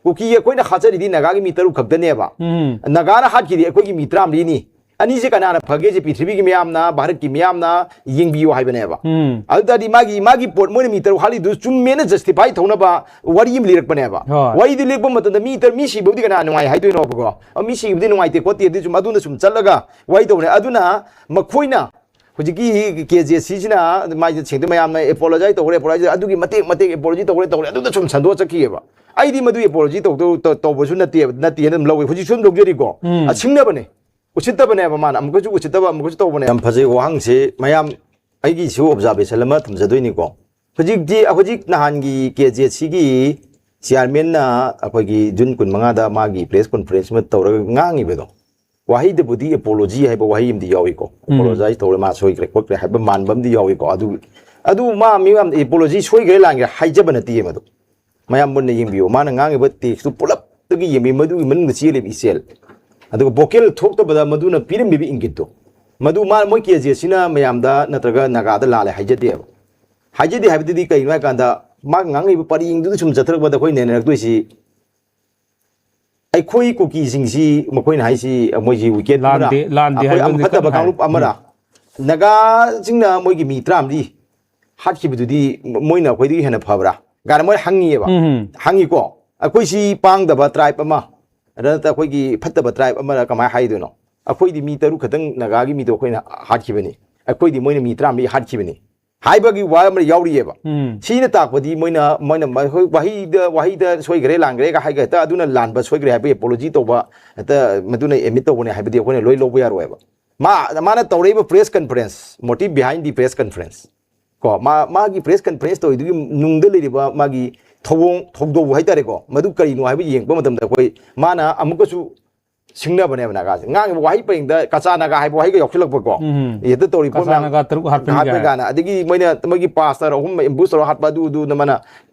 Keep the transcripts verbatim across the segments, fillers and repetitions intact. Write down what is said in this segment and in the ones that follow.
ꯀꯨꯀꯤ ꯑꯩꯈꯣꯏꯅ ꯍꯥꯠꯆꯔꯤꯗꯤ ꯅꯥꯒꯥꯒꯤ ꯃꯤ ꯇꯔꯨꯛ ꯈꯛꯇꯅꯦꯕ꯫ ꯎꯝ꯫ ꯅꯥꯒꯥꯅ ꯍꯥꯠꯈꯤꯗꯤ ꯑꯩꯈꯣꯏꯒꯤ ꯃꯤ ꯇꯔꯥꯃꯔꯤꯅꯤ꯫ ꯑꯅꯤꯁꯦ ꯀꯅꯥꯅ ꯐꯒꯦꯁꯦ ꯄ꯭ꯔꯤꯊꯤꯕꯤꯒꯤ ꯃꯤꯌꯥꯝꯅ, ꯚꯥꯔꯠꯀꯤ ꯃꯤꯌꯥꯝꯅ ꯌꯦꯡꯕꯤꯌꯨ ꯍꯥꯏꯕꯅꯦꯕ꯫ ꯎꯝ꯫ ꯑꯗꯨ ꯇꯥꯔꯗꯤ ꯃꯥꯒꯤ, ꯃꯥꯒꯤ ꯄꯣꯠ ꯃꯣꯏꯅ ꯃꯤ ꯇꯔꯨꯛ ꯍꯥꯠꯂꯤꯗꯨ ꯆꯨꯝꯃꯦꯅ justify ꯊꯧꯅꯕ ꯋꯥꯔꯤ ꯑꯃ ꯂꯤꯔꯛꯄꯅꯦꯕ꯫ ꯍꯣꯏ꯫ ꯋꯥꯔꯤꯗꯨ ꯂꯤꯔꯛꯄ ꯃꯇꯝꯗ ꯃꯤ ꯇꯔꯨꯛ, ꯃꯤ ꯁꯤꯕꯕꯨꯗꯤ ꯀꯅꯥ ꯅꯨꯡꯉꯥꯏ ꯍꯥꯏꯗꯣꯏꯅꯣꯕꯀꯣ? ꯑ, ꯃꯤ ꯁꯤꯕꯗꯤ ꯅꯨꯡꯉꯥꯏꯇꯦ ꯈꯣꯠꯇꯦ ꯑꯗꯨ ꯆꯨꯝ-, ꯑꯗꯨꯅ ꯁꯨꯝ ꯆꯠꯂꯒ ꯋꯥꯔꯤ ꯇꯧꯕꯅꯦ꯫ ꯑꯗꯨꯅ ꯃꯈꯣꯏꯅ ꯍꯧꯖꯤꯛꯀꯤ ꯀꯦ ꯖꯦ ꯁꯤꯁꯤꯅ ꯃꯥꯏꯁꯦ ꯁꯦꯡꯗꯣꯛ ꯃꯌꯥꯝꯅ apologize ꯇꯧꯈ꯭ꯔꯦ, apologize ꯑꯗꯨꯒꯤ ꯃꯇꯦꯛ ꯃꯇꯦꯛ apology ꯇꯧꯈ꯭ꯔꯦ, ꯇꯧꯈ꯭ꯔꯦ, ꯑꯗꯨꯗ ꯁꯨꯝ ꯁꯟꯗꯣꯛꯑ ꯆꯠꯈꯤꯑꯕ꯫ ꯑꯩꯗꯤ ꯃꯗꯨ apology ꯇꯧꯗꯧ-, ꯇꯧ-, ꯇꯧꯕꯁꯨ ꯅꯠꯇꯦ, ꯅꯠꯇꯦꯅ ꯑꯗꯨꯝ ꯂꯧꯏ꯫ ꯍꯧꯖꯤꯛꯁꯨ ꯑꯗꯨꯝ ꯂꯧꯖꯔꯤꯀꯣ꯫ ꯎꯝ꯫ ꯑ, ꯁꯤꯡꯅꯕꯅꯦ꯫ ꯎꯁꯤꯠꯇꯕꯅꯦꯕ ꯃꯥꯅ꯫ ꯑꯃꯨꯛꯀꯁꯨ ꯎꯁꯤꯠꯇꯕ, ꯑꯃꯨꯛꯀꯁꯨ ꯇꯧꯕꯅꯦ꯫ ꯌꯥꯝ ꯐꯖꯩ ꯋꯥꯍꯪꯁꯦ꯫ ꯃꯌꯥꯝ, ꯑꯩꯒꯤꯁꯨ observation ꯑꯃ ꯊꯝꯖꯗꯣꯏꯅꯤꯀꯣ꯫ ꯍꯧꯖꯤꯛꯇꯤ, ꯍꯧꯖꯤꯛ ꯅꯍꯥꯟꯒꯤ ꯀꯦ ꯖꯦ ꯁꯤꯒꯤ chairmanꯅ ꯑꯩꯈꯣꯏꯒꯤ June ꯀꯨꯟꯃꯉꯥꯗ ꯃꯥꯒꯤ press conference ꯑꯃ ꯇꯧꯔꯒ ꯉꯥꯡꯉꯤꯕꯗꯣ, ꯋꯥꯍꯩꯗꯕꯨꯗꯤ apology ꯍꯥꯏꯕ ꯋꯥꯍꯩ ꯑꯃꯗꯤ ꯌꯥꯎꯏꯀꯣ꯫ ꯎꯝ꯫ Apologize ꯇꯧꯔꯦ, ꯃꯥ ꯁꯣꯏꯈ꯭ꯔꯦ ꯈꯣꯠꯈ꯭ꯔꯦ ꯍꯥꯏꯕ ꯃꯥꯟꯕ ꯑꯃꯗꯤ ꯌꯥꯎꯏꯀꯣ꯫ ꯑꯗꯨ, ꯑꯗꯨ ꯃꯥ ꯃꯤꯌꯥꯝ apology ꯁꯣꯏꯈ꯭ꯔꯦ ꯂꯥꯟꯈ꯭ꯔꯦ ꯍꯥꯏꯖꯕ ꯅꯠꯇꯦ ꯃꯗꯨ꯫ ꯃꯌꯥꯝ ꯃꯨꯟꯅ ꯌꯦꯡꯕꯤꯌꯨ꯫ ꯃꯥꯅ ꯉꯥꯡꯉꯤꯕ textꯇꯨ ꯄꯨꯂꯞꯇꯒꯤ ꯌꯦꯡꯕꯤꯌꯨ, ꯃꯗꯨꯒꯤ ꯃꯅꯨꯡꯗ ꯆꯦꯜꯂꯤꯕ ꯏꯆꯦꯜ꯫ ꯑꯗꯨꯒ vocal ꯊꯣꯛꯇꯕꯗ ꯃꯗꯨꯅ ꯄꯤꯔꯝꯃꯤꯕ ꯏꯪꯒꯤꯠꯇꯣ꯫ ꯃꯗꯨ ꯃꯥ, ꯃꯣꯏ ꯀꯦ ꯖꯦ ꯁꯤꯅ ꯃꯌꯥꯝꯗ ꯅꯠꯇ꯭ꯔꯒ ꯅꯥꯒꯥꯗ ꯂꯥꯜꯂꯦ ꯍꯥꯏꯖꯗꯦꯕ꯫ ꯍꯥꯏꯖꯗꯦ ꯍꯥꯏꯕꯗꯨꯗꯤ ꯀꯩꯅꯣ ꯍꯥꯏ ꯀꯥꯟꯗ, ꯃꯥ ꯉꯥꯡꯉꯤꯕ ꯄꯔꯦꯡꯗꯨꯗ ꯁꯨꯝ ꯆꯠꯊꯔꯛꯄꯗ ꯑꯩꯈꯣꯏ ꯅꯩꯅꯔꯛꯇꯣꯏꯁꯤ, ꯑꯩꯈꯣꯏ ꯀꯨꯀꯤꯁꯤꯡꯁꯤ, ꯃꯈꯣꯏꯅ ꯍꯥꯏꯁꯤ ꯃꯣꯏꯁꯤ wicked ꯑꯃꯔ, ꯂꯥꯟꯗꯦ, ꯂꯥꯟꯗꯦ ꯑꯩꯈꯣꯏ ꯍꯥꯏꯕ ꯑꯃ ꯐꯠꯇꯕ ꯈꯛ ꯀꯥꯡꯂꯨꯞ ꯍꯥꯏ꯫ ꯑꯃꯔ, ꯎꯝ꯫ ꯅꯥꯒꯥꯁꯤꯡꯅ ꯃꯣꯏꯒꯤ ꯃꯤ ꯇꯔꯥꯃꯔꯤ ꯍꯥꯠꯈꯤꯕꯗꯨꯗꯤ ꯃꯣꯏꯅ ꯑꯩꯈꯣꯏꯗꯒꯤ ꯍꯦꯟꯅ ꯐꯕ꯭ꯔꯥ ꯀꯥꯏꯅ ꯃꯣꯏ ꯍꯪꯉꯤꯑꯕ꯫ ꯎꯝ, ꯎꯝ꯫ ꯍꯪꯉꯤꯀꯣ꯫ ꯑꯩꯈꯣꯏꯁꯤ ꯄꯥꯡꯗꯕ tribe ꯑꯃ, ꯑꯗꯨ ꯅꯠꯇ ꯑꯩꯈꯣꯏꯒꯤ ꯐꯠꯇꯕ tribe ꯑꯃꯔ ꯀꯃꯥꯏꯅ ꯍꯥꯏꯗꯣꯏꯅꯣ? ꯑꯩꯈꯣꯏꯗꯤ ꯃꯤ ꯇꯔꯨꯛ ꯈꯛꯇꯪ ꯅꯥꯒꯥꯒꯤ ꯃꯤꯗꯣ ꯑꯩꯈꯣꯏꯅ ꯍꯥꯠꯈꯤꯕꯅꯤ, ꯑꯩꯈꯣꯏꯗꯤ ꯃꯣꯏꯅ ꯃꯤ ꯇꯔꯥꯃꯔꯤ ꯍꯥꯠꯈꯤꯕꯅꯤ ꯍꯥꯏꯕꯒꯤ ꯋꯥ ꯑꯃ ꯌꯥꯎꯔꯤꯑꯕ꯫ ꯎꯝ꯫ ꯁꯤꯅ ꯇꯥꯛꯄꯗꯤ ꯃꯣꯏꯅ, ꯃꯣꯏꯅ ꯃꯈꯣꯏ ꯋꯥꯍꯩꯗ, ꯋꯥꯍꯩꯗ ꯁꯣꯏꯈ꯭ꯔꯦ ꯂꯥꯟꯈ꯭ꯔꯦꯒ ꯍꯥꯏꯒ ꯍꯦꯛꯇ ꯑꯗꯨꯅ ꯂꯥꯟꯕ ꯁꯣꯏꯈ꯭ꯔꯦ ꯍꯥꯏꯕꯒꯤ apology ꯇꯧꯕ, ꯍꯦꯛꯇ ꯃꯗꯨꯅ admit ꯇꯧꯕꯅꯦ ꯍꯥꯏꯕꯗꯤ ꯑꯩꯈꯣꯏꯅ ꯂꯣꯏ ꯂꯧꯕ ꯌꯥꯔꯣꯏꯕ꯫ ꯃꯥ, ꯃꯥꯅ ꯇꯧꯔꯛꯏꯕ press conference, motive behind the press conference, ꯀꯣ, ꯃꯥ, ꯃꯥꯒꯤ press conference ꯇꯧꯔꯤꯗꯨꯒꯤ ꯅꯨꯡꯗ ꯂꯩꯔꯤꯕ ꯃꯥꯒꯤ ꯊꯧꯑꯣꯡ, ꯊꯧꯗꯧ ꯍꯥꯏꯇꯥꯔꯦꯀꯣ, ꯃꯗꯨ ꯀꯔꯤꯅꯣ ꯍꯥꯏꯕ ꯌꯦꯡꯕ ꯃꯇꯝꯗ ꯑꯩꯈꯣꯏ, ꯃꯥꯅ ꯑꯃꯨꯛꯀꯁꯨ ꯁꯤꯡꯅꯕꯅꯦꯕ ꯅꯥꯒꯥꯁꯦ꯫ ꯉꯥꯡꯉꯤꯕ ꯋꯥꯍꯩ ꯄꯔꯦꯡꯗ ꯀꯆꯥ ꯅꯥꯒꯥ ꯍꯥꯏꯕ ꯋꯥꯍꯩꯒ ꯌꯥꯎꯁꯤꯜꯂꯛꯄꯀꯣ꯫ ꯎꯝ꯫ ꯍꯦꯛꯇ ꯇꯧꯔꯤ ꯄꯣꯠ ꯀꯆꯥ ꯃꯌꯥꯝ ꯅꯥꯒꯥ ꯇꯔꯨꯛ ꯍꯥꯠꯄꯅꯤ ꯍꯥꯠꯄ ꯀꯥꯏ꯫ ꯀꯥꯏꯅ꯫ ꯑꯗꯒꯤ ꯃꯣꯏꯅ, ꯃꯣꯏꯒꯤ pastor ꯑꯍꯨꯝ ambush ꯇꯧꯔ ꯍꯥꯠꯄ ꯑꯗꯨ, ꯑꯗꯨ ꯃꯥꯅ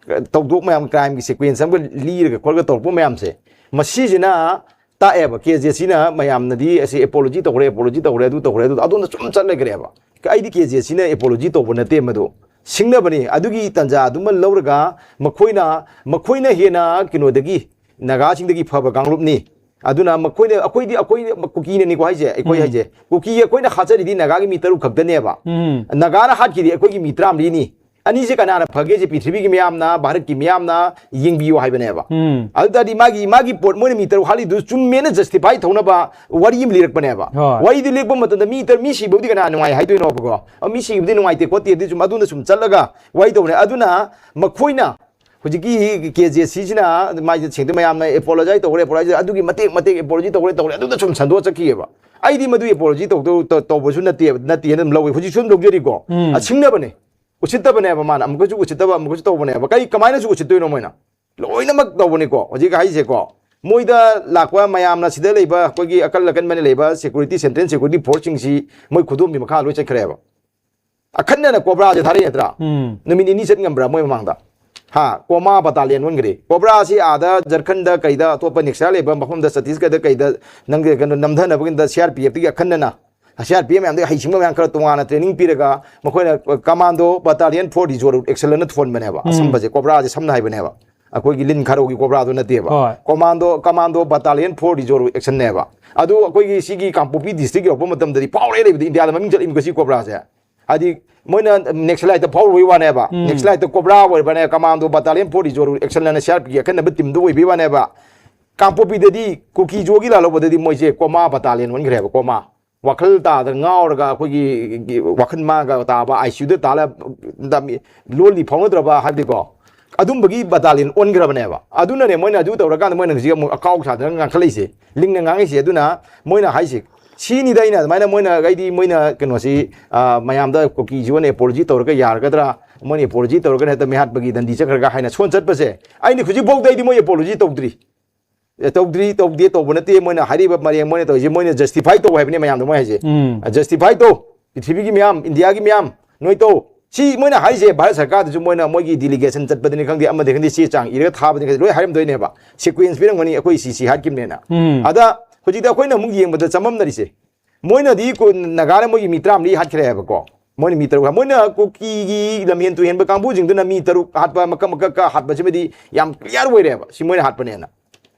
ꯇꯧꯗꯣꯛ ꯃꯌꯥꯝ, crimeꯒꯤ sequence ꯑꯃꯒ ꯂꯤꯔꯒ ꯈꯣꯠꯂꯒ ꯇꯧꯔꯛꯄ ꯃꯌꯥꯝꯁꯦ, ꯃꯁꯤꯁꯤꯅ ꯇꯥꯛꯑꯦꯕ꯫ ꯀꯦ ꯖꯦ ꯁꯤꯅ ꯃꯌꯥꯝꯅꯗꯤ ꯑꯁꯤ apology ꯇꯧꯈ꯭ꯔꯦ, apology ꯇꯧꯈ꯭ꯔꯦ, ꯑꯗꯨ ꯇꯧꯈ꯭ꯔꯦ, ꯑꯗꯨ, ꯑꯗꯣꯝꯗ ꯁꯨꯝ ꯆꯠ ꯂꯩꯈ꯭ꯔꯦꯕ꯫ ꯑꯩꯗꯤ ꯀꯦ ꯖꯦ ꯁꯤꯅ apology ꯇꯧꯕ ꯅꯠꯇꯦ ꯃꯗꯨ꯫ ꯁꯤꯡꯅꯕꯅꯤ꯫ ꯑꯗꯨꯒꯤ ꯇꯥꯟꯖꯥꯗꯨꯃ ꯂꯧꯔꯒ ꯃꯈꯣꯏꯅ, ꯃꯈꯣꯏꯅ ꯍꯦꯟꯅ ꯀꯩꯅꯣꯗꯒꯤ, ꯅꯥꯒꯥꯁꯤꯡꯗꯒꯤ ꯐꯕ ꯀꯥꯡꯂꯨꯞꯅꯤ꯫ ꯑꯗꯨꯅ ꯃꯈꯣꯏꯅ, ꯑꯩꯈꯣꯏꯗꯤ, ꯑꯩꯈꯣꯏ ꯀꯨꯀꯤꯅꯅꯤꯀꯣ ꯍꯥꯏꯁꯦ, ꯑꯩꯈꯣꯏ ꯎꯝ꯫ ꯍꯥꯏꯁꯦ, ꯀꯨꯀꯤ ꯑꯩꯈꯣꯏꯅ ꯍꯥꯠꯆꯔꯤꯗꯤ ꯅꯥꯒꯥꯒꯤ ꯃꯤ ꯇꯔꯨꯛ ꯈꯛꯇꯅꯦꯕ꯫ ꯎꯝ꯫ ꯅꯥꯒꯥꯅ ꯍꯥꯠꯈꯤꯗꯤ ꯑꯩꯈꯣꯏꯒꯤ ꯃꯤ ꯇꯔꯥꯃꯔꯤꯅꯤ꯫ ꯑꯅꯤꯁꯦ ꯀꯅꯥꯅ ꯐꯒꯦꯁꯦ ꯄ꯭ꯔꯤꯊꯤꯕꯤꯒꯤ ꯃꯤꯌꯥꯝꯅ, ꯚꯥꯔꯠꯀꯤ ꯃꯤꯌꯥꯝꯅ ꯌꯦꯡꯕꯤꯌꯨ ꯍꯥꯏꯕꯅꯦꯕ꯫ ꯎꯝ꯫ ꯑꯗꯨ ꯇꯥꯔꯗꯤ ꯃꯥꯒꯤ, ꯃꯥꯒꯤ ꯄꯣꯠ, ꯃꯣꯏꯅ ꯃꯤ ꯇꯔꯨꯛ ꯍꯥꯠꯂꯤꯗꯨ ꯆꯨꯝꯃꯦꯅ ꯖꯁꯇꯤꯐꯥꯏ ꯇꯧꯅꯕ ꯋꯥꯔꯤ ꯑꯃ ꯂꯤꯔꯛꯄꯅꯦꯕ꯫ ꯍꯣꯏ꯫ ꯋꯥꯔꯤꯗꯨ ꯂꯤꯔꯛꯄ ꯃꯇꯝꯗ ꯃꯤ ꯇꯔꯨꯛ, ꯃꯤ ꯁꯤꯕꯕꯨꯗꯤ ꯀꯅꯥ ꯅꯨꯡꯉꯥꯏ ꯍꯥꯏꯗꯣꯏꯅꯣꯕꯀꯣ? ꯑ, ꯃꯤ ꯁꯤꯕꯗꯤ ꯅꯨꯡꯉꯥꯏꯇꯦ ꯈꯣꯠꯇꯦ, ꯑꯗꯨ ꯆꯨꯝ, ꯑꯗꯨꯅ ꯁꯨꯝ ꯆꯠꯂꯒ ꯋꯥꯔꯤ ꯇꯧꯕꯅꯦ꯫ ꯑꯗꯨꯅ ꯃꯈꯣꯏꯅ ꯍꯧꯖꯤꯛꯀꯤ ꯀꯦ ꯖꯦ ꯁꯤꯁꯤꯅ ꯃꯥꯏꯁꯦ ꯁꯦꯡꯗꯣꯛ, ꯃꯌꯥꯝꯅ ꯑꯦꯄꯣꯂꯣꯖꯥꯏ ꯇꯧꯈ꯭ꯔꯦ, ꯑꯦꯄꯣꯂꯣꯖꯥꯏ, ꯑꯗꯨꯒꯤ ꯃꯇꯦꯛ ꯃꯇꯦꯛ ꯑꯦꯄꯣꯂꯣꯖꯤ ꯇꯧꯈ꯭ꯔꯦ, ꯇꯧꯈ꯭ꯔꯦ, ꯑꯗꯨꯗ ꯁꯨꯝ ꯁꯟꯗꯣꯛꯑ ꯆꯠꯈꯤꯑꯕ꯫ ꯑꯩꯗꯤ ꯃꯗꯨ ꯑꯦꯄꯣꯂꯣꯖꯤ ꯇꯧꯗꯧ-, ꯇꯧ-, ꯇꯧꯕꯁꯨ ꯅꯠꯇꯦ, ꯅꯠꯇꯦꯅ ꯑꯗꯨꯝ ꯂꯧꯏ꯫ ꯍꯧꯖꯤꯛꯁꯨ ꯑꯗꯨꯝ ꯂꯧꯖꯔꯤꯀꯣ꯫ ꯎꯝ꯫ ꯑ, ꯁꯤꯡꯅꯕꯅꯦ, ꯎꯁꯤꯠꯇꯕꯅꯦꯕ꯫ ꯃꯥꯅ ꯑꯃꯨꯛꯀꯁꯨ ꯎꯁꯤꯠꯇꯕ, ꯑꯃꯨꯛꯀꯁꯨ ꯇꯧꯕꯅꯦꯕ꯫ ꯀꯩ, ꯀꯃꯥꯏꯅꯁꯨ ꯎꯁꯤꯠꯇꯣꯏꯅꯣ ꯃꯣꯏꯅ? ꯂꯣꯏꯅꯃꯛ ꯇꯧꯕꯅꯤꯀꯣ ꯍꯧꯖꯤꯛ ꯍꯥꯏꯁꯦꯀꯣ꯫ ꯃꯣꯏꯗ ꯂꯥꯛꯄ ꯃꯌꯥꯝꯅ, ꯁꯤꯗ ꯂꯩꯕ ꯑꯩꯈꯣꯏꯒꯤ ꯑꯀꯜ ꯑꯀꯟꯕꯅ ꯂꯩꯕ ꯁꯦꯀ꯭ꯌꯨꯔꯤꯇꯤ, ꯁꯦꯟꯇ꯭ꯔꯦꯜ ꯁꯦꯀ꯭ꯌꯨꯔꯤꯇꯤ ꯐꯣꯔꯁꯁꯤꯡꯁꯤ ꯃꯣꯏ ꯈꯨꯗꯣꯝꯕꯤ ꯃꯈꯥ ꯂꯣꯏ ꯆꯠꯈ꯭ꯔꯦꯕ꯫ ꯑꯈꯟꯅꯅ ꯀꯣꯕ꯭ꯔꯥꯁꯦ ꯊꯥꯔꯛꯏ ꯅꯠꯇ꯭ꯔꯥ? ꯎꯝ꯫ ꯅꯨꯃꯤꯠ ꯅꯤꯅꯤ ꯆꯠ ꯉꯝꯕ꯭ꯔꯥ ꯃꯣꯏ ꯃꯃꯥꯡꯗ? ꯍꯥ, ꯀꯣꯃꯥ ꯕꯇꯥꯂꯤꯌꯟ ꯑꯣꯟꯈ꯭ꯔꯦ꯫ ꯀꯣꯕ꯭ꯔꯥꯁꯤ ꯑꯥꯗ ꯖꯔꯈꯟꯗ ꯀꯩꯗ, ꯑꯇꯣꯞꯄ ꯅꯦꯛꯁꯥ ꯂꯩꯕ ꯃꯐꯝꯗ, ꯆꯇꯤꯁꯒꯗ ꯀꯩꯗ, ꯅꯪꯒꯤ ꯀꯩꯅꯣ ꯅꯝꯊꯅꯕꯒꯤꯗ ꯁꯤ ꯑꯥꯔ ꯄꯤ ꯑꯦꯐꯇꯒꯤ ꯑꯈꯟꯅꯅ, ꯁꯤ ꯑꯥꯔ ꯄꯤ ꯑꯦꯐ ꯃꯌꯥꯝꯗꯒꯤ ꯍꯩꯁꯤꯡꯕ ꯃꯌꯥꯝ ꯈꯔ ꯇꯣꯉꯥꯟꯅ ꯇ꯭ꯔꯦꯅꯤꯡ ꯄꯤꯔꯒ ꯃꯈꯣꯏꯅ ꯀꯃꯥꯟꯗꯣ ꯕꯇꯥꯂꯤꯌꯟ ꯐꯣꯔ ꯔꯤꯖꯣꯔꯨꯠ ꯑꯦꯛꯁꯟ ꯑꯅ ꯊꯣꯟꯕꯅꯦꯕ꯫ ꯎꯝ꯫ ꯑꯁꯝꯕꯁꯦ ꯀꯣꯕ꯭ꯔꯥꯁꯦ ꯁꯝꯅ ꯍꯥꯏꯕꯅꯦꯕ꯫ ꯑꯩꯈꯣꯏꯒꯤ ꯂꯤꯟ ꯈꯥꯔꯧꯒꯤ ꯀꯣꯕ꯭ꯔꯥꯗꯣ ꯅꯠꯇꯦꯕ꯫ ꯍꯣꯏ꯫ ꯀꯣꯃꯥꯟꯗꯣ, ꯀꯃꯥꯟꯗꯣ ꯕꯇꯥꯂꯤꯌꯟ ꯐꯣꯔ ꯔꯤꯖꯣꯔꯨꯠ ꯑꯦꯛꯁꯟꯅꯦꯕ꯫ ꯑꯗꯨ ꯑꯩꯈꯣꯏꯒꯤ ꯁꯤꯒꯤ ꯀꯥꯡꯄꯣꯛꯄꯤ ꯗꯤꯁꯇ꯭ꯔꯤꯛ ꯌꯧꯔꯛꯄ ꯃꯇꯝꯗꯗꯤ ꯐꯥꯎꯔꯦ ꯂꯩꯕꯗꯤ ꯏꯟꯗꯤꯌꯥꯗ ꯃꯃꯤꯡ ꯆꯠꯂꯤꯕ ꯁꯤ ꯀꯣꯕ꯭ꯔꯥꯁꯦ꯫ ꯍꯥꯏꯗꯤ ꯃꯣꯏꯅ ꯅꯦꯛꯁꯂꯥꯏꯠꯇ ꯐꯥꯎꯔꯨꯕꯩ ꯋꯥꯅꯦꯕ꯫ ꯎꯝ꯫ ꯅꯦꯛꯁꯂꯥꯏꯠꯇ ꯀꯣꯕ꯭ꯔꯥ ꯑꯣꯏꯔꯕꯅꯦ, ꯀꯃꯥꯟꯗꯣ ꯕꯇꯥꯂꯤꯌꯟ ꯐꯣꯔ ꯔꯤꯖꯣꯔꯨꯠ ꯑꯦꯛꯁꯟ ꯑꯅ ꯁꯤ ꯑꯥꯔ ꯄꯤꯒꯤ ꯑꯈꯟꯅꯕ ꯇꯤꯝꯗꯨ ꯑꯣꯏꯕꯩ ꯋꯥꯅꯦꯕ꯫ ꯀꯥꯡꯄꯣꯛꯄꯤꯗꯗꯤ ꯀꯨꯀꯤ ꯖꯣꯒꯤ ꯂꯥꯜꯍꯧꯕꯗꯗꯤ ꯃꯣꯏꯁꯦ ꯀꯣꯃꯥ ꯕꯇꯥꯂꯤꯌꯟ ꯑꯣꯟꯈ꯭ꯔꯦꯕ, ꯀꯣꯃꯥ꯫ ꯋꯥꯈꯜ ꯇꯥꯗ ꯉꯥꯎꯔꯒ ꯑꯩꯈꯣꯏꯒꯤ ꯋꯥꯈꯜ ꯃꯥꯡꯒ ꯇꯥꯕ, ꯑꯥꯏ ꯁꯤ ꯌꯨꯗ ꯇꯥꯂ ꯂꯣꯜꯂꯤ ꯐꯥꯎꯅꯗ꯭ꯔꯕ ꯍꯥꯏꯕꯗꯤꯀꯣ, ꯑꯗꯨꯝꯕꯒꯤ ꯕꯇꯥꯂꯤꯌꯟ ꯑꯣꯟꯈ꯭ꯔꯕꯅꯦꯕ꯫ ꯑꯗꯨꯅꯅꯦ ꯃꯣꯏꯅ ꯑꯗꯨ ꯇꯧꯔꯀꯥꯟꯗ ꯃꯣꯏꯅ ꯍꯧꯖꯤꯛ ꯑꯃꯨꯛ ꯑꯀꯥꯎ ꯁꯥꯗꯅ ꯉꯥꯡꯈꯠꯂꯛꯏꯁꯦ, ꯂꯤꯡꯅ ꯉꯥꯡꯉꯤꯁꯦ꯫ ꯑꯗꯨꯅ ꯃꯣꯏꯅ ꯍꯥꯏꯁꯦ ꯁꯤꯅꯤꯗ꯫ ꯑꯩꯅ ꯑꯗꯨꯃꯥꯏꯅ ꯃꯣꯏꯅ, ꯑꯩꯗꯤ ꯃꯣꯏꯅ ꯀꯩꯅꯣꯁꯤ, ꯑ, ꯃꯌꯥꯝꯗ ꯀꯨꯀꯤꯁꯤ ꯑꯣꯏꯅ ꯑꯦꯄꯣꯂꯣꯖꯤ ꯇꯧꯔꯒ ꯌꯥꯔꯒꯗ꯭ꯔꯥ, ꯃꯣꯏꯅ ꯑꯦꯄꯣꯂꯣꯖꯤ ꯇꯧꯔꯒꯅ ꯍꯦꯛꯇ ꯃꯤꯍꯥꯠꯄꯒꯤ ꯗꯟꯗꯤ ꯆꯠꯈ꯭ꯔꯒ ꯍꯥꯏꯅ ꯁꯣꯟ ꯆꯠꯄꯁꯦ, ꯑꯩꯅ ꯍꯧꯖꯤꯛꯐꯥꯎꯗ ꯑꯩꯗꯤ ꯃꯣꯏ ꯑꯦꯄꯣꯂꯣꯖꯤ ꯇꯧꯗ꯭ꯔꯤ꯫ ꯑꯦ, ꯇꯧꯗ꯭ꯔꯤ, ꯇꯧꯗꯦ, ꯇꯧꯕ ꯅꯠꯇꯦ꯫ ꯃꯣꯏꯅ ꯍꯥꯏꯔꯤꯕ ꯃꯔꯦꯡ ꯃꯣꯏꯅ ꯇꯧꯔꯤꯁꯦ, ꯃꯣꯏꯅ ꯖꯁꯇꯤꯐꯥꯏ ꯇꯧ ꯍꯥꯏꯕꯅꯦ ꯃꯌꯥꯝꯗꯣ ꯃꯣꯏ ꯍꯥꯏꯁꯦ꯫ ꯎꯝ꯫ ꯖꯁꯇꯤꯐꯥꯏ ꯇꯧ, ꯄ꯭ꯔꯤꯊꯤꯕꯤꯒꯤ ꯃꯤꯌꯥꯝ, ꯏꯟꯗꯤꯌꯥꯒꯤ ꯃꯤꯌꯥꯝ, ꯅꯣꯏ ꯇꯧ꯫ ꯁꯤ ꯃꯣꯏꯅ ꯍꯥꯏꯁꯦ ꯚꯥꯔꯠ ꯁꯔꯀꯥꯔꯗꯁꯨ ꯃꯣꯏꯅ ꯃꯣꯏꯒꯤ ꯗꯤꯂꯤꯒꯦꯁꯟ ꯆꯠꯄꯗꯅꯤ ꯈꯪꯗꯦ, ꯑꯃꯗꯤ ꯈꯪꯗꯦ, ꯆꯦ ꯆꯥꯡ ꯏꯔꯒ ꯊꯥꯕꯅꯤ ꯈꯪꯗꯦ, ꯂꯣꯏ ꯍꯥꯏꯔꯝꯗꯣꯏꯅꯦꯕ꯫ ꯁꯤꯀ꯭ꯋꯦꯟꯁ ꯄꯤꯔꯝꯒꯅꯤ, ꯑꯩꯈꯣꯏ ꯁꯤ ꯁꯤ ꯍꯥꯠꯈꯤꯕꯅꯦꯅ꯫ ꯎꯝ꯫ ꯑꯗ ꯍꯧꯖꯤꯛꯇꯤ ꯑꯩꯈꯣꯏꯅ ꯑꯃꯨꯛ ꯌꯦꯡꯕꯗ ꯆꯃꯝꯅꯔꯤꯁꯦ, ꯃꯣꯏꯅꯗꯤ ꯀꯣ-, ꯅꯥꯒꯥꯅ ꯃꯣꯏꯒꯤ ꯃꯤ ꯇꯔꯥꯃꯔꯤ ꯍꯥꯠꯈ꯭ꯔꯦ ꯍꯥꯏꯕꯀꯣ꯫ ꯃꯣꯏꯅ ꯃꯤ ꯇꯔꯨꯛ ꯍꯥꯠ-, ꯃꯣꯏꯅ ꯀꯨꯀꯤꯒꯤ ꯂꯝꯍꯦꯟ ꯇꯨꯍꯦꯟꯕ ꯀꯥꯡꯕꯨꯁꯤꯡꯗꯨꯅ ꯃꯤ ꯇꯔꯨꯛ ꯍꯥꯠꯄ, ꯃꯀꯛ ꯃꯀꯛꯀ ꯍꯥꯠꯄꯁꯤꯃꯗꯤ ꯌꯥꯝ ꯀ꯭ꯂꯤꯌꯥꯔ ꯑꯣꯏꯔꯦꯕ, ꯁꯤ ꯃꯣꯏꯅ ꯍꯥꯠꯄꯅꯦꯅ꯫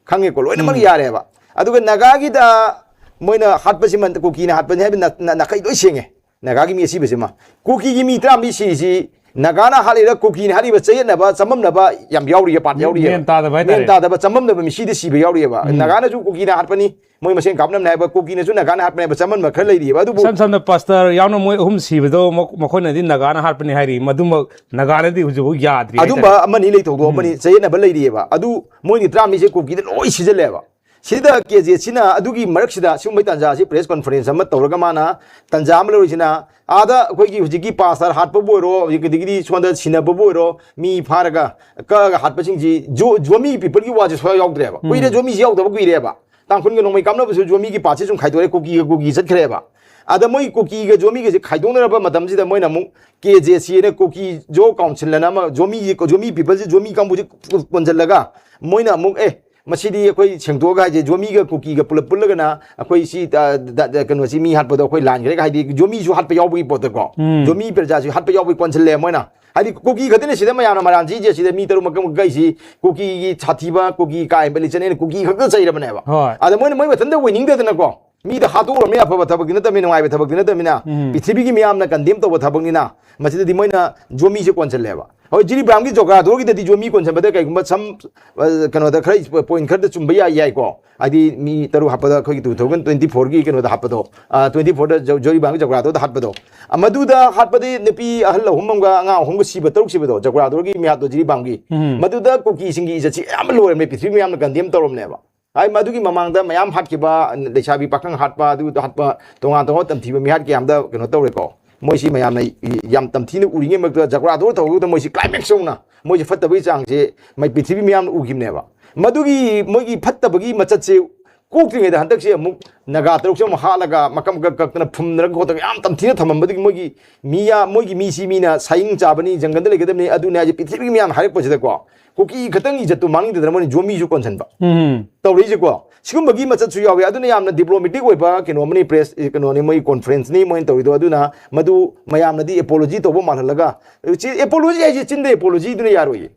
ꯈꯪꯉꯦꯀꯣ? ꯂꯣꯏꯅꯃꯛ ꯌꯥꯔꯦꯕ꯫ ꯑꯗꯨꯒ ꯅꯥꯒꯥꯒꯤꯗ ꯃꯣꯏꯅ ꯍꯥꯠꯄꯁꯤꯃ ꯀꯨꯀꯤꯅ ꯍꯥꯠꯄꯅꯤ ꯍꯥꯏꯕ ꯅ-, ꯅ-, ꯅꯥꯈꯩ ꯂꯣꯏ ꯁꯦꯡꯉꯦ꯫ ꯅꯥꯒꯥꯒꯤ ꯃꯤ ꯑꯁꯤꯕꯁꯤꯃ, ꯀꯨꯀꯤꯒꯤ ꯃꯤ ꯇꯔꯥꯃꯔꯤ ꯁꯤꯔꯤꯁꯤ ꯅꯥꯒꯥꯅ ꯍꯥꯠꯂꯤꯔ ꯀꯨꯀꯤꯅ ꯍꯥꯠꯂꯤꯕ, ꯆꯌꯦꯠꯅꯕ, ꯆꯃꯝꯅꯕ ꯌꯥꯝ ꯌꯥꯎꯔꯤꯌꯦ, ꯄꯥꯔꯠ ꯌꯥꯎꯔꯤꯌꯦꯕ꯫ ꯃꯦꯟ ꯇꯥꯗꯕ ꯍꯥꯏꯇꯥꯔꯦ꯫ ꯃꯦꯟ ꯇꯥꯗꯕ, ꯆꯃꯝꯅꯕ ꯃꯤ ꯁꯤꯗ ꯁꯤꯕ ꯌꯥꯎꯔꯤꯌꯦꯕ꯫ ꯅꯥꯒꯥꯅꯁꯨ ꯀꯨꯀꯤꯅ ꯍꯥꯠꯄꯅꯤ, ꯃꯣꯏ ꯃꯁꯦꯟ ꯀꯥꯞꯅꯕꯅꯦ ꯍꯥꯏꯕ, ꯀꯨꯀꯤꯅꯁꯨ ꯅꯥꯒꯥꯅ ꯍꯥꯠꯄꯅꯦ ꯍꯥꯏꯕ, ꯆꯃꯝꯅꯕ ꯈꯔ ꯂꯩꯔꯤꯌꯦꯕ꯫ ꯑꯗꯨꯕꯨ ꯏꯁꯝ ꯁꯝꯅ ꯄꯥꯁꯇꯔ ꯌꯥꯎꯅ ꯃꯣꯏ ꯑꯍꯨꯝ ꯁꯤꯕꯗꯣ ꯃꯈꯣ-, ꯃꯈꯣꯏꯅꯗꯤ ꯅꯥꯒꯥꯅ ꯍꯥꯠꯄꯅꯤ ꯍꯥꯏꯔꯤ, ꯃꯗꯨꯃꯛ ꯅꯥꯒꯥꯅꯗꯤ ꯍꯧꯖꯤꯛꯐꯥꯎ ꯌꯥꯗ꯭ꯔꯤ ꯑꯗꯨꯝꯕ ꯍꯥꯏꯇꯥꯔꯦ꯫ ꯑꯃꯅꯤ ꯂꯩꯊꯧꯗꯣꯛꯑꯝꯕꯅꯤ, ꯆꯌꯦꯠꯅꯕ ꯂꯩꯔꯤꯌꯦꯕ꯫ ꯑꯗꯨ ꯃꯣꯏꯒꯤ ꯇꯔꯥꯃꯔꯤꯁꯦ ꯀꯨꯀꯤꯗ ꯂꯣꯏ ꯁꯤꯖꯤꯜꯂꯦꯕ꯫ ꯁꯤꯗ ꯀꯦ ꯖꯦ ꯁꯤꯅ ꯑꯗꯨꯒꯤ ꯃꯔꯛꯁꯤꯗ ꯁꯤꯒꯨꯝꯕꯩ ꯇꯥꯟꯖꯥꯁꯤ ꯄ꯭ꯔꯦꯁ ꯀꯣꯟꯐꯔꯦꯟꯁ ꯑꯃ ꯇꯧꯔꯒ ꯃꯥꯅ ꯇꯥꯟꯖꯥ ꯑꯃ ꯂꯧꯔꯤꯁꯤꯅ, ꯑꯥꯗ ꯑꯩꯈꯣꯏꯒꯤ ꯍꯧꯖꯤꯛꯀꯤ ꯄꯥꯁꯇꯔ ꯍꯥꯠꯄꯕꯨ ꯑꯣꯏꯔꯣ, ꯍꯧꯖꯤꯛ ꯑꯗꯒꯤꯗꯤ ꯁꯣꯝꯗ ꯁꯤꯟꯅꯕꯕꯨ ꯑꯣꯏꯔꯣ, ꯃꯤ ꯐꯥꯔꯒ ꯀꯛꯑꯒ ꯍꯥꯠꯄꯁꯤꯡꯁꯤ ꯖꯣ-, ꯖꯣꯃꯤ ꯄꯤꯄꯜꯒꯤ ꯋꯥꯁꯦ ꯁꯨꯡꯌꯥꯎ ꯌꯥꯎꯗ꯭ꯔꯦꯕ꯫ ꯀꯨꯏꯔꯦ ꯖꯣꯃꯤꯁꯤ ꯌꯥꯎꯗꯕ ꯀꯨꯏꯔꯦꯕ꯫ ꯇꯥꯡꯈꯨꯜꯒ ꯅꯣꯡꯃꯩ ꯀꯥꯞꯅꯕꯁꯨ ꯖꯣꯃꯤꯒꯤ ꯄꯥꯔꯠꯁꯦ ꯁꯨꯝ ꯈꯥꯏꯗꯣꯛꯑꯦ, ꯀꯨꯀꯤꯒ ꯀꯨꯀꯤ ꯆꯠꯈ꯭ꯔꯦꯕ꯫ ꯑꯗ ꯃꯣꯏ ꯀꯨꯀꯤꯒ ꯖꯣꯃꯤꯒꯁꯦ ꯈꯥꯏꯗꯣꯛꯅꯔꯕ ꯃꯇꯝꯁꯤꯗ ꯃꯣꯏꯅ ꯑꯃꯨꯛ ꯀꯦ ꯖꯦ ꯁꯤ ꯍꯥꯏꯅ ꯀꯨꯀꯤ ꯖꯣ ꯀꯥꯎꯟꯁꯤꯜ ꯑꯅ ꯑꯃ, ꯖꯣꯃꯤ, ꯖꯣꯃꯤ ꯄꯤꯄꯜꯁꯦ, ꯖꯣꯃꯤ ꯀꯥꯡꯕꯨꯁꯦ ꯀꯣꯟꯁꯤꯜꯂꯒ ꯃꯣꯏꯅ ꯑꯃꯨꯛ, "ꯑꯦ, ꯃꯁꯤꯗꯤ ꯑꯩꯈꯣꯏ ꯁꯦꯡꯗꯣꯛꯑꯒ ꯍꯥꯏꯁꯦ, ꯖꯣꯃꯤꯒ ꯀꯨꯀꯤꯒ ꯄꯨꯂꯞ ꯄꯨꯜꯂꯒꯅ ꯑꯩꯈꯣꯏ ꯁꯤ, ꯑ, ꯗ-, ꯗ-, ꯀꯩꯅꯣꯁꯤ ꯃꯤ ꯍꯥꯠꯄꯗꯣ ꯑꯩꯈꯣꯏ ꯂꯥꯟꯈ꯭ꯔꯦꯒ", ꯍꯥꯏꯗꯤ ꯖꯣꯃꯤꯁꯨ ꯍꯥꯠꯄ ꯌꯥꯎꯕꯒꯤ ꯄꯣꯠꯇꯀꯣ, ꯖꯣꯃꯤ ꯄ꯭ꯔꯖꯥꯁꯨ ꯍꯥꯠꯄ ꯌꯥꯎꯕꯒꯤ ꯀꯣꯟꯁꯤꯜꯂꯦ ꯃꯣꯏꯅ꯫ ꯍꯥꯏꯗꯤ ꯀꯨꯀꯤ ꯈꯛꯇꯅꯦ ꯁꯤꯗ ꯃꯌꯥꯝꯅ ꯃꯔꯥꯟ ꯁꯤꯁꯦ, ꯁꯤꯗ ꯃꯤ ꯇꯔꯨꯛ ꯃꯀꯛ ꯃꯀꯛꯏꯁꯤ ꯀꯨꯀꯤꯒꯤ ꯁꯥꯊꯤꯕ, ꯀꯨꯀꯤ ꯀꯥ ꯍꯦꯟꯕ ꯂꯤꯆꯠꯅꯦꯅ ꯀꯨꯀꯤ ꯈꯛꯇ ꯆꯩꯔꯕꯅꯦꯕ꯫ ꯍꯣꯏ꯫ ꯑꯗ ꯃꯣꯏꯅ ꯃꯣꯏ ꯃꯊꯟꯇ ꯑꯣꯏꯅꯤꯡꯗꯗꯅꯀꯣ, ꯃꯤꯗ ꯍꯥꯠꯇꯣꯛꯎꯔꯕꯅꯤꯅ ꯑꯐꯕ ꯊꯕꯛꯇꯤ ꯅꯠꯇꯕꯅꯤꯅ, ꯅꯨꯡꯉꯥꯏꯕ ꯊꯕꯛꯇꯤ ꯅꯠꯇꯕꯅꯤꯅ, ꯄ꯭ꯔꯤꯊꯤꯕꯤꯒꯤ ꯃꯤꯌꯥꯝꯅ ꯀꯟꯗꯦꯝ ꯇꯧꯕ ꯊꯕꯛꯅꯤꯅ, ꯃꯁꯤꯗꯗꯤ ꯃꯣꯏꯅ ꯖꯣꯃꯤꯁꯦ ꯀꯣꯟꯁꯤꯜꯂꯦꯕ꯫ ꯍꯣꯏ, ꯖꯤꯔꯤꯕꯥꯝꯒꯤ ꯖꯣꯒ꯭ꯔꯥꯗꯣꯔꯒꯤꯗꯗꯤ ꯖꯣꯃꯤ ꯀꯣꯟꯁꯤꯟꯕꯗ ꯀꯩꯒꯨꯝꯕ ꯁꯝ, ꯑ, ꯀꯩꯅꯣꯗ ꯈꯔ ꯄꯣꯏꯟ ꯈꯔꯗ ꯆꯨꯝꯕ ꯌꯥꯏ, ꯌꯥꯏꯀꯣ꯫ ꯍꯥꯏꯗꯤ ꯃꯤ ꯇꯔꯨꯛ ꯍꯥꯠꯄꯗ ꯑꯩꯈꯣꯏꯒꯤ two thousand twenty fourꯒꯤ ꯀꯩꯅꯣꯗ ꯍꯥꯠꯄꯗꯣ, ꯑ, twenty fourꯗ ꯖꯣ-, ꯖꯣꯔꯤꯕꯥꯝꯒꯤ ꯖꯣꯒ꯭ꯔꯥꯗꯣꯔꯗ ꯍꯥꯠꯄꯗꯣ, ꯑ, ꯃꯗꯨꯗ ꯍꯥꯠꯄꯗꯤ ꯅꯨꯄꯤ ꯑꯍꯜ ꯑꯍꯨꯝ ꯑꯃꯒ ꯑꯉꯥꯡ ꯑꯍꯨꯝꯒ ꯁꯤꯕ, ꯇꯔꯨꯛ ꯁꯤꯕꯗꯣ, ꯖꯣꯒ꯭ꯔꯥꯗꯣꯔꯒꯤ ꯃꯤꯍꯥꯠꯇꯣ ꯖꯤꯔꯤꯕꯥꯝꯒꯤ, ꯃꯗꯨꯗ ꯀꯨꯀꯤꯁꯤꯡꯒꯤ ꯏꯖꯠꯁꯤ ꯑꯌꯥꯝꯕ ꯂꯣꯏꯔꯝꯃꯦ, ꯄ꯭ꯔꯤꯊꯤꯕꯤ ꯃꯌꯥꯝꯅ ꯀꯟꯗꯦꯝ ꯇꯧꯔꯝꯅꯦꯕ꯫ ꯍꯥꯏ, ꯃꯗꯨꯒꯤ ꯃꯃꯥꯡꯗ ꯃꯌꯥꯝ ꯍꯥꯠꯈꯤꯕ, ꯂꯩꯁꯥꯕꯤ ꯄꯥꯈꯪ ꯍꯥꯠꯄ, ꯑꯗꯨ ꯍꯥꯠꯄ, ꯇꯣꯉꯥꯟ ꯇꯣꯉꯥꯟꯕ ꯇꯝꯊꯤꯕ ꯃꯤꯍꯥꯠ ꯀꯌꯥ ꯑꯃꯗ ꯀꯩꯅꯣ ꯇꯧꯔꯦꯀꯣ꯫ ꯃꯣꯏꯁꯤ ꯃꯌꯥꯝꯅ ꯌꯥꯝ ꯇꯝꯊꯤꯅ ꯎꯔꯤꯉꯩ ꯃꯔꯛꯇ ꯖꯒ꯭ꯔꯥꯗꯣ ꯇꯧꯕꯗ ꯃꯣꯏꯁꯤ climax ꯌꯧꯅ ꯃꯣꯏꯁꯤ ꯐꯠꯇꯕꯒꯤ ꯆꯥꯡꯁꯦ ꯃꯩ ꯄ꯭ꯔꯤꯊꯤꯕꯤ ꯃꯤꯌꯥꯝꯅ ꯎꯈꯤꯕꯅꯦꯕ꯫ ꯃꯗꯨꯒꯤ ꯃꯣꯏꯒꯤ ꯐꯠꯇꯕꯒꯤ ꯃꯆꯠꯁꯦ ꯀꯣꯛꯇ꯭ꯔꯤꯉꯩꯗ ꯍꯟꯗꯛꯁꯦ ꯑꯃꯨꯛ ꯅꯥꯒꯥ ꯇꯔꯨꯛꯁꯦ ꯑꯃꯨꯛ ꯍꯥꯠꯂꯒ ꯃꯀꯛ ꯃꯀꯛ ꯀꯛꯇꯅ ꯐꯨꯝꯗꯅ ꯈꯣꯠꯇꯅ ꯌꯥꯝ ꯇꯝꯊꯤꯅ ꯊꯝꯃꯝꯕꯗꯒꯤ ꯃꯣꯏꯒꯤ ꯃꯤ ꯌꯥ-, ꯃꯣꯏꯒꯤ ꯃꯤꯁꯤ ꯃꯤꯅ ꯁꯥꯏꯌꯤꯡ ꯆꯥꯕꯅꯤ, ꯖꯪꯒꯜꯗ ꯂꯩꯒꯗꯕꯅꯤ, ꯑꯗꯨꯅꯤ ꯍꯥꯏꯁꯦ ꯄ꯭ꯔꯤꯊꯤꯕꯤ ꯃꯤꯌꯥꯝ ꯍꯥꯏꯔꯛꯄꯁꯤꯗꯀꯣ, ꯀꯨꯀꯤ ꯈꯛꯇꯪ ꯏꯖꯠꯇꯨ ꯃꯥꯡꯅꯤꯡꯗꯗꯅ ꯃꯣꯏꯅ ꯖꯣꯃꯤꯁꯨ ꯀꯣꯟꯁꯤꯟꯕ ꯎꯝ꯫ ꯇꯧꯔꯛꯏꯁꯦꯀꯣ꯫ ꯁꯤꯒꯨꯝꯕꯒꯤ ꯃꯆꯠꯁꯨ ꯌꯥꯎꯋꯤ꯫ ꯑꯗꯨꯅ ꯌꯥꯝꯅ diplomatic ꯑꯣꯏꯕ ꯀꯩꯅꯣ ꯑꯃꯅꯤ, ꯄ꯭ꯔꯦꯁ ꯀꯩꯅꯣꯅꯤ, ꯃꯣꯏ ꯀꯣꯟꯐ꯭ꯔꯦꯟꯁꯅꯤ ꯃꯣꯏꯅ ꯇꯧꯔꯤꯗꯣ꯫ ꯑꯗꯨꯅ ꯃꯗꯨ ꯃꯌꯥꯝꯅꯗꯤ ꯑꯦꯄꯣꯂꯣꯖꯤ ꯇꯧꯕ ꯃꯥꯜꯍꯜꯂꯒ, ꯆꯤ-, ꯑꯦꯄꯣꯂꯣꯖꯤ ꯍꯥꯏꯁꯦ ꯆꯤꯟꯗ ꯑꯦꯄꯣꯂꯣꯖꯤꯗꯨꯅ ꯌꯥꯔꯣꯏꯌꯦ꯫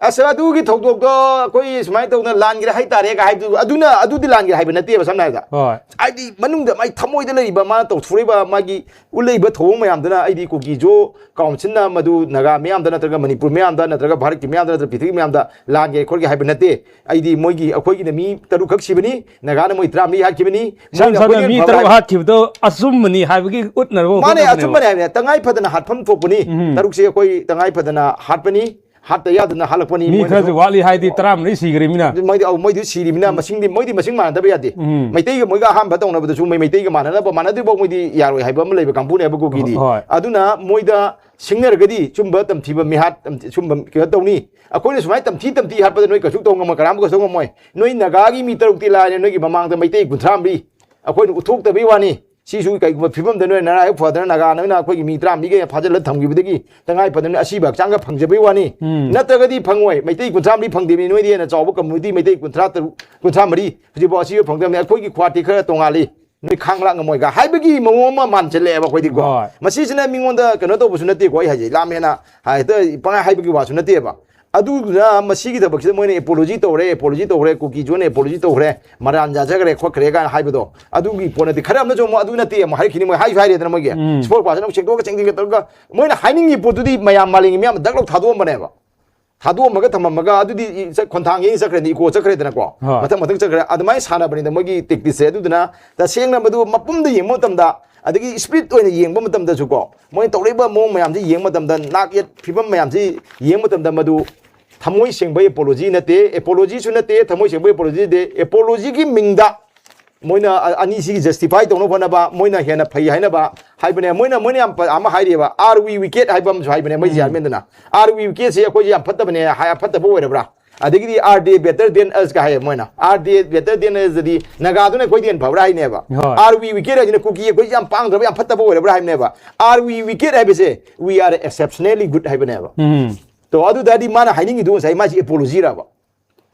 ꯑꯁ, ꯑꯗꯨꯒꯤ ꯊꯧꯗꯣꯛꯇꯣ ꯑꯩꯈꯣꯏ ꯁꯨꯃꯥꯏꯅ ꯇꯧꯗꯅ ꯂꯥꯟꯈ꯭ꯔꯦ ꯍꯥꯏꯇꯥꯔꯦ ꯀꯥꯏ ꯍꯥꯏꯕꯗꯨ, ꯑꯗꯨꯅ, ꯑꯗꯨꯗꯤ ꯂꯥꯟꯈ꯭ꯔꯦ ꯍꯥꯏꯕ ꯅꯠꯇꯦꯕ, ꯁꯝꯅ ꯍꯥꯏꯔꯕꯗ꯫ ꯍꯣꯏ꯫ ꯍꯥꯏꯗꯤ ꯃꯅꯨꯡꯗ ꯃꯥꯏ ꯊꯃꯣꯏꯗ ꯂꯩꯔꯤꯕ, ꯃꯥꯅ ꯇꯧꯊꯣꯔꯛꯏꯕ, ꯃꯥꯒꯤ ꯎꯠꯂꯛꯏꯕ ꯊꯧꯑꯣꯡ ꯃꯌꯥꯝꯗꯨꯅ ꯑꯩꯗꯤ ꯀꯨꯀꯤꯁꯨ ꯀꯥꯎꯟꯁꯤꯜꯅ ꯃꯗꯨ ꯅꯥꯒꯥ ꯃꯤꯌꯥꯝꯗ ꯅꯠꯇ꯭ꯔꯒ ꯃꯅꯤꯄꯨꯔ ꯃꯤꯌꯥꯝꯗ ꯅꯠꯇ꯭ꯔꯒ ꯚꯥꯔꯠꯀꯤ ꯃꯤꯌꯥꯝꯗ ꯅꯠꯇ꯭ꯔꯒ ꯄ꯭ꯔꯤꯊꯤꯕꯤ ꯃꯤꯌꯥꯝꯗ ꯂꯥꯟꯒꯦ ꯈꯣꯠꯀꯦ ꯍꯥꯏꯕ ꯅꯠꯇꯦ꯫ ꯑꯩꯗꯤ ꯃꯣꯏꯒꯤ, ꯑꯩꯈꯣꯏꯒꯤꯅ ꯃꯤ ꯇꯔꯨꯛ ꯈꯛ ꯁꯤꯕꯅꯤ, ꯅꯥꯒꯥꯅ ꯃꯣꯏ ꯇꯔꯥꯃꯔꯤ ꯍꯥꯠꯈꯤꯕꯅꯤ꯫ ꯏꯁꯝ ꯃꯣꯏꯅ ꯁꯝꯅ ꯑꯩꯈꯣꯏꯗ ꯃꯤ ꯍꯦꯟꯅ ꯐꯕ ꯇꯔꯨꯛ ꯍꯥꯏ- ꯍꯥꯠꯈꯤꯕꯗꯣ ꯑꯆꯨꯝꯕꯅꯤ ꯍꯥꯏꯕꯒꯤ ꯎꯠꯅꯕ ꯃꯥꯅꯦ, ꯍꯣꯠꯅꯕꯅꯦꯕ꯫ ꯑꯆꯨꯝꯕꯅꯦ ꯍꯥꯏꯕꯅꯦ꯫ ꯇꯉꯥꯏ ꯐꯗꯅ ꯍꯥꯠꯐꯝ ꯊꯣꯛꯄꯅꯤ꯫ ꯎꯝ꯫ ꯇꯔꯨꯛꯁꯦ ꯑꯩꯈꯣꯏ ꯇꯉꯥꯏ ꯐꯗꯅ ꯍꯥꯠꯄꯅꯤ, ꯍꯥꯠꯇ ꯌꯥꯗꯅ ꯍꯥꯠꯂꯛꯄꯅꯤ꯫ ꯃꯤ ꯃꯣꯏꯅꯁꯨ ꯈꯔꯁꯨ ꯋꯥꯠꯂꯤ ꯍꯥꯏꯗꯤ ꯇꯔꯥꯃꯔꯤ ꯁꯤꯈ꯭ꯔꯤꯃꯤꯅ꯫ ꯃꯣꯏꯗꯤ, ꯑꯧ, ꯃꯣꯏꯗꯤ ꯁꯤꯔꯤꯃꯤꯅ ꯃꯁꯤꯡꯗꯤ, ꯃꯣꯏꯗꯤ ꯃꯁꯤꯡ ꯃꯥꯟꯅꯗꯕ ꯌꯥꯗꯦ꯫ ꯎꯝ꯫ ꯃꯩꯇꯩꯒ ꯃꯣꯏꯒ ꯑꯍꯥꯟꯕ ꯇꯧꯅꯕꯗꯁꯨ ꯃꯣꯏ ꯃꯩꯇꯩꯒ ꯃꯥꯟꯅꯅꯕ, ꯃꯥꯟꯅꯗ꯭ꯔꯤꯐꯥꯎ ꯃꯣꯏꯗꯤ ꯌꯥꯔꯣꯏ ꯍꯥꯏꯕ ꯑꯃ ꯂꯩꯕ ꯀꯥꯡꯕꯨꯅꯦꯕ ꯀꯨꯀꯤꯗꯤ꯫ ꯍꯣꯏ꯫ ꯑꯗꯨꯅ ꯃꯣꯏꯗ ꯁꯤꯡꯅꯔꯒꯗꯤ ꯁꯨꯝꯕ ꯇꯝꯊꯤꯕ ꯃꯤꯍꯥꯠ, ꯁꯨꯝꯕ ꯀꯩꯅꯣ ꯇꯧꯅꯤ꯫ ꯑꯩꯈꯣꯏꯅ ꯁꯨꯃꯥꯏꯅ ꯇꯝꯊꯤ ꯇꯝꯊꯤ ꯍꯥꯠꯄꯗ ꯅꯣꯏ ꯀꯩꯁꯨ ꯇꯧ ꯉꯝꯃꯣꯏ, ꯀꯅꯥꯝ ꯀꯩꯁꯨ ꯇꯧ ꯉꯝꯃꯣꯏ꯫ ꯅꯣꯏ ꯅꯥꯒꯥꯒꯤ ꯃꯤ ꯇꯔꯨꯛꯇꯤ ꯂꯥꯏꯔꯦ, ꯅꯣꯏꯒꯤ ꯃꯃꯥꯡꯗ ꯃꯩꯇꯩ ꯀꯨꯟꯊ꯭ꯔꯥ ꯃꯔꯤ ꯑꯩꯈꯣꯏꯅ ꯎꯠꯊꯣꯛꯇꯕꯩ ꯋꯥꯅꯤ꯫ ꯁꯤꯁꯨ ꯀꯩꯒꯨꯝꯕ ꯐꯤꯕꯝꯗ ꯅꯣꯏ ꯅꯔꯥꯏꯕꯛ ꯐꯗꯅ ꯅꯥꯒꯥ ꯅꯣꯏꯅ ꯑꯩꯈꯣꯏꯒꯤ ꯃꯤ ꯇꯔꯥꯃꯔꯤꯒ ꯐꯥꯖꯤꯜꯂ ꯊꯝꯈꯤꯕꯗꯒꯤ ꯇꯉꯥꯏ ꯐꯗꯅ ꯑꯁꯤꯕ ꯍꯛꯆꯥꯡꯒ ꯐꯪꯖꯕꯩ ꯋꯥꯅꯤ꯫ ꯎꯝ꯫ ꯅꯠꯇ꯭ꯔꯒꯗꯤ ꯐꯪꯉꯣꯏ꯫ ꯃꯩꯇꯩ ꯀꯨꯟꯊ꯭ꯔꯥ ꯃꯔꯤ ꯐꯪꯗꯦ ꯃꯤ, ꯅꯣꯏꯗꯤ ꯍꯦꯟꯅ ꯆꯥꯎꯕ ꯀꯝꯃ꯭ꯌꯨꯅꯤꯇꯤ ꯃꯩꯇꯩ ꯀꯨꯟꯊ꯭ꯔꯥ ꯇꯔꯨꯛ, ꯀꯨꯟꯊ꯭ꯔꯥ ꯃꯔꯤ ꯍꯧꯖꯤꯛꯐꯥꯎ ꯑꯁꯤꯕ ꯐꯪꯗꯕꯅꯤ꯫ ꯑꯩꯈꯣꯏꯒꯤ ꯈ꯭ꯋꯥꯇꯤ ꯈꯔ ꯇꯣꯡꯉꯥꯜꯂꯤ, ꯅꯣꯏ ꯈꯥꯡ ꯂꯥꯛ ꯉꯝꯃꯣꯏꯒ ꯍꯥꯏꯕꯒꯤ ꯃꯑꯣꯡ ꯑꯃ ꯃꯥꯟꯁꯤꯜꯂꯛꯑꯦꯕ ꯑꯩꯈꯣꯏꯗꯤꯀꯣ꯫ ꯍꯣꯏ꯫ ꯃꯁꯤꯁꯤꯅ ꯃꯤꯉꯣꯟꯗ ꯀꯩꯅꯣ ꯇꯧꯕꯁꯨ ꯅꯠꯇꯦꯀꯣ, ꯑꯩ ꯍꯥꯏꯁꯦ ꯂꯥꯝꯃꯦꯅ ꯍꯦꯛꯇ ꯄꯪꯍꯥꯏ ꯍꯥꯏꯕꯒꯤ ꯋꯥꯁꯨ ꯅꯠꯇꯦꯕ꯫ ꯑꯗꯨꯗꯨꯅ ꯃꯁꯤꯒꯤ ꯊꯕꯛꯁꯤꯗ ꯃꯣꯏꯅ ꯑꯦꯄꯣꯂꯣꯖꯤ ꯇꯧꯔꯦ, ꯑꯦꯄꯣꯂꯣꯖꯤ ꯇꯧꯔꯦ, ꯀꯨꯀꯤ ꯖꯣꯟꯅ ꯑꯦꯄꯣꯂꯣꯖꯤ ꯇꯧꯈ꯭ꯔꯦ, ꯃꯔꯥꯟ ꯌꯥꯖꯈ꯭ꯔꯦ ꯈꯣꯠꯈ꯭ꯔꯦ ꯀꯥꯏꯅ ꯍꯥꯏꯕꯗꯣ, ꯑꯗꯨꯒꯤ ꯄꯣꯠ ꯅꯠꯇꯦ꯫ ꯈꯔ ꯑꯃꯅꯁꯨ ꯑꯃꯨꯛ ꯑꯗꯨ ꯅꯠꯇꯦ ꯑꯃꯨꯛ ꯍꯥꯏꯔꯛꯈꯤꯅꯤ, ꯃꯣꯏ ꯍꯥꯏꯁꯨ ꯍꯥꯏꯔꯦꯗꯅ ꯃꯣꯏꯒꯤ ꯎꯝ꯫ ꯏꯁꯄꯣꯔꯠ ꯄꯥꯔꯁꯟ ꯑꯃꯨꯛ ꯁꯦꯡꯗꯣꯛꯑꯒ ꯁꯦꯡꯖꯤꯟꯒ ꯇꯧꯔꯒ ꯃꯣꯏꯅ ꯍꯥꯏꯅꯤꯡꯉꯤ ꯄꯣꯠꯇꯨꯗꯤ ꯃꯌꯥꯝ ꯃꯥꯂꯦꯝꯒꯤ ꯃꯤꯌꯥꯝꯅ ꯗꯛ ꯂꯧ ꯊꯥꯗꯣꯛꯑꯝꯕꯅꯦꯕ꯫ ꯊꯥꯗꯣꯛꯑꯝꯃꯒ ꯊꯝꯃꯝꯃꯒ ꯑꯗꯨꯗꯤ ꯏ-, ꯆꯠ-, ꯈꯣꯟꯊꯥꯡ ꯌꯩ ꯆꯠꯈ꯭ꯔꯦꯅ, ꯏꯀꯣ ꯆꯠꯈ꯭ꯔꯦꯗꯅꯀꯣ꯫ ꯍꯣꯏ꯫ ꯃꯊꯪ ꯃꯊꯪ ꯆꯠꯈ꯭ꯔꯦ꯫ ꯑꯗꯨꯃꯥꯏꯅ ꯁꯥꯟꯅꯕꯅꯤꯗ ꯃꯣꯏꯒꯤ ꯇꯦꯛꯇꯤꯛꯁꯦ꯫ ꯑꯗꯨꯗꯨꯅ ꯇꯁꯦꯡꯅ ꯃꯗꯨ ꯃꯄꯨꯝꯗ ꯌꯦꯡꯕ ꯃꯇꯝꯗ, ꯑꯗꯒꯤ ꯏꯁꯄꯤꯔꯤꯠ ꯑꯣꯏꯅ ꯌꯦꯡꯕ ꯃꯇꯝꯗꯁꯨꯀꯣ, ꯃꯣꯏꯅ ꯇꯧꯔꯛꯏꯕ ꯃꯑꯣꯡ ꯃꯌꯥꯝꯁꯤ ꯌꯦꯡꯕ ꯃꯇꯝꯗ, ꯅꯥꯛ ꯌꯦꯠ ꯐꯤꯕꯝ ꯃꯌꯥꯝꯁꯤ ꯌꯦꯡꯕ ꯃꯇꯝꯗ, ꯃꯗꯨ ꯊꯃꯣꯏ ꯁꯦꯡꯕ ꯑꯦꯄꯣꯂꯣꯖꯤ ꯅꯠꯇꯦ, ꯑꯦꯄꯣꯂꯣꯖꯤꯁꯨ ꯅꯠꯇꯦ, ꯊꯃꯣꯏ ꯁꯦꯡꯕ ꯑꯦꯄꯣꯂꯣꯖꯤ ꯅꯠꯇꯦ꯫ ꯑꯦꯄꯣꯂꯣꯖꯤꯒꯤ ꯃꯤꯡꯗ ꯃꯣꯏꯅ ꯑ-, ꯑꯅꯤꯁꯤꯒꯤ ꯖꯁꯇꯤꯐꯥꯏ ꯇꯧꯅꯕ ꯍꯣꯠꯅꯕ, ꯃꯣꯏꯅ ꯍꯦꯟꯅ ꯐꯩ ꯍꯥꯏꯅꯕ ꯍꯥꯏꯕꯅꯦ꯫ ꯃꯣꯏꯅ, ꯃꯣꯏꯅ ꯌꯥꯝ ꯄ-, ꯑꯃ ꯍꯥꯏꯔꯤꯑꯕ, "Are we wicked?" ꯍꯥꯏꯕ ꯑꯃꯁꯨ ꯍꯥꯏꯕꯅꯦ ꯃꯣꯏ ꯎꯝ꯫ ꯖꯤꯌꯥꯔꯃꯦꯟꯗꯨꯅ꯫ "Are we wicked?" ꯁꯦ ꯑꯩꯈꯣꯏꯁꯦ ꯌꯥꯝ ꯐꯠꯇꯕꯅꯦ ꯍꯥꯏ, ꯐꯠꯇꯕ ꯑꯣꯏꯔꯕ꯭ꯔꯥ? ꯑꯗꯒꯤꯗꯤ, "Are they better than us?" ꯀ ꯍꯥꯏꯌꯦ ꯃꯣꯏꯅ꯫ "Are they better than us?" ꯗꯤ ꯅꯥꯒꯥꯗꯨꯅ ꯑꯩꯈꯣꯏꯗꯤ ꯍꯦꯟꯅ ꯐꯕ꯭ꯔꯥ ꯍꯥꯏꯅꯦꯕ꯫ ꯍꯣꯏ꯫ "Are we wicked?" ꯍꯥꯏꯁꯤꯅ ꯀꯨꯀꯤ ꯑꯩꯈꯣꯏꯁꯦ ꯌꯥꯝ ꯄꯥꯡꯗ꯭ꯔꯕ, ꯌꯥꯝ ꯐꯠꯇꯕ ꯑꯣꯏꯔꯕ꯭ꯔꯥ ꯍꯥꯏꯕꯅꯦꯕ꯫ "Are we wicked?" ꯍꯥꯏꯕꯁꯦ, "We are exceptionally good" ꯍꯥꯏꯕꯅꯦꯕ꯫ ꯎꯝ꯫ ꯇꯣ, ꯑꯗꯨ ꯇꯥꯔꯗꯤ ꯃꯥꯅ ꯍꯥꯏꯅꯤꯡꯉꯤꯗꯨ ꯉꯁꯥꯏ ꯃꯥꯁꯤ ꯑꯦꯄꯣꯂꯣꯖꯤꯔꯕ?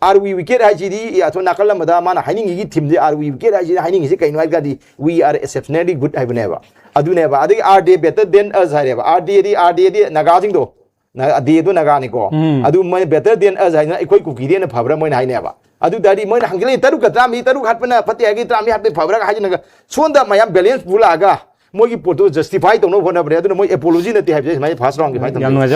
"Are we wicked?" ꯍꯥꯏꯁꯤꯗꯤ ꯑꯁꯣꯝ ꯅꯥꯀꯜ ꯑꯃꯗ ꯃꯥꯅ ꯍꯥꯏꯅꯤꯡꯉꯤꯒꯤ ꯊꯤꯝꯁꯦ "Are we wicked?" ꯍꯥꯏꯁꯤꯗꯤ ꯍꯥꯏꯅꯤꯡꯉꯤꯁꯤ ꯀꯩꯅꯣ ꯍꯥꯏ ꯇꯥꯔꯗꯤ, "We are exceptionally good" ꯍꯥꯏꯕꯅꯦꯕ꯫ ꯑꯗꯨꯅꯦꯕ꯫ ꯑꯗꯒꯤ, "Are they better than us?" ꯍꯥꯏꯔꯦꯕ꯫ "Are they" D, "Are they" ꯗꯤ ꯅꯥꯒꯥꯁꯤꯡꯗꯣ, ꯑꯗꯦꯗꯣ ꯅꯥꯒꯥꯅꯤꯀꯣ꯫ ꯎꯝ꯫ ꯑꯗꯨ ꯃꯣꯏꯅ better than us ꯍꯥꯏꯅ ꯑꯩꯈꯣꯏ ꯀꯨꯀꯤꯗꯤ ꯍꯦꯟꯅ ꯐꯕ꯭ꯔꯥ ꯃꯣꯏꯅ ꯍꯥꯏꯅꯦꯕ꯫ ꯑꯗꯨ ꯇꯥꯔꯗꯤ ꯃꯣꯏꯅ ꯍꯪꯒꯠꯂꯛꯏ ꯇꯔꯨꯛꯀ ꯇꯔꯥꯃꯔꯤ, ꯇꯔꯨꯛ ꯍꯥꯠꯄꯅ ꯐꯠꯇꯦ ꯍꯥꯏꯒꯦ, ꯇꯔꯥꯃꯔꯤ ꯍꯥꯠꯄꯅ ꯐꯕ꯭ꯔꯥ ꯍꯥꯏꯗꯅꯒ ꯁꯣꯝꯗ ꯃꯌꯥꯝ balance ꯄꯨꯂꯛꯑꯒ ꯃꯣꯏꯒꯤ ꯄꯣꯠꯇꯨ justify ꯇꯧꯅꯕ ꯍꯣꯠꯅꯕꯅꯦ꯫ ꯑꯗꯨꯅ ꯃꯣꯏ apology ꯅꯠꯇꯦ ꯍꯥꯏꯕꯁꯦ ꯁꯨꯃꯥꯏꯅ first round ꯒꯤ ꯁꯨꯃꯥꯏꯅ ꯌꯥꯝ ꯊꯝꯖꯒꯦ꯫ ꯅꯨꯡꯉꯥꯏꯖꯔꯦ꯫